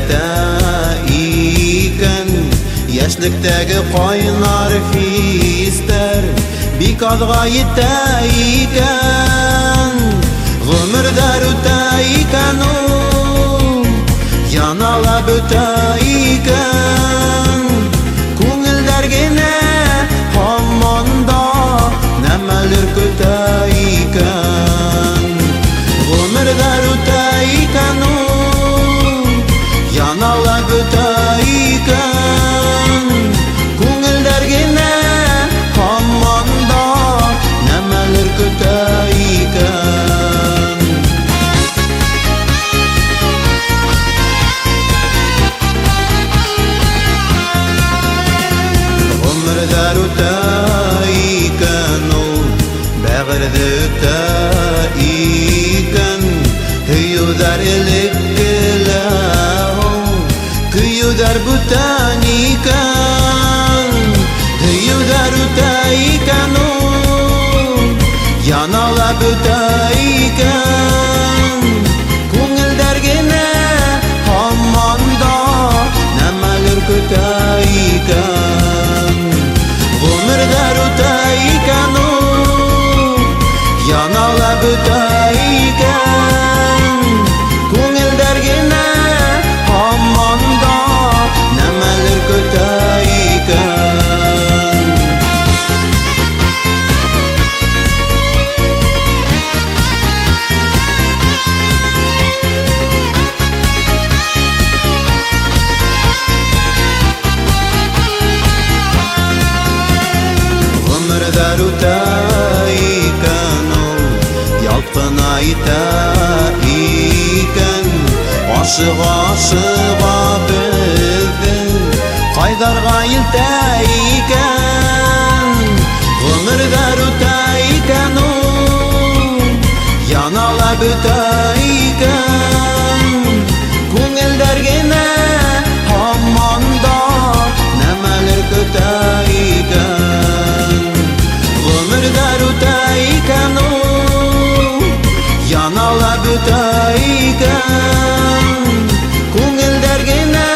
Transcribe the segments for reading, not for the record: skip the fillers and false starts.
итә икән. Йәшлектәге ҡайнар хистәр бик аҙға етә икән. Ғүмерҙәр үтә икән ул, яна ла бөтә икән. Күңелдәр генә һаман да нәмәлер көтә икән. Ғүмерҙәр үтә икән ул, яна ла бөтә икән. Күңелдәр генә һаман да нәмәлер көтә икән. Ғүмерҙәр үтә икән ул, бәғерҙе өтә икән. Һөйөүҙәр элеккелә һуң, көйөүҙәр бүтән икән. Һөйөүҙәр үтә икән ул, яна ла бөтә икән. Күңелдәр генә һаман да нәмәлер көтә икән. Ғүмерҙәр үтә икән ул, яна ла бөтә икән. Күңелдәр генә һаман да нәмәлер көтә икән. Ғүмерҙәр үтә икән ул, ялт ҡына итә икән. Ашыға-ашыға беҙҙе ҡайҙарға илтә икән. Ғүмерҙәр үтә икән ул, яна ла бөтә икән. Күңелдәр генә һаман да нәмәлер көтә икән. Ғүмерҙәр үтә икән ул, яна ла бөтә икән. Күңелдәр генә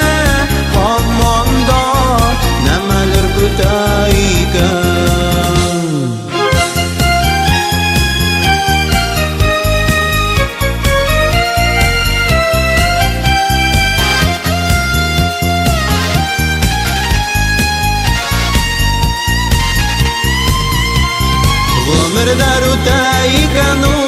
һаман да нәмәлер көтә икән. Ғүмерҙәр үтә икән ул,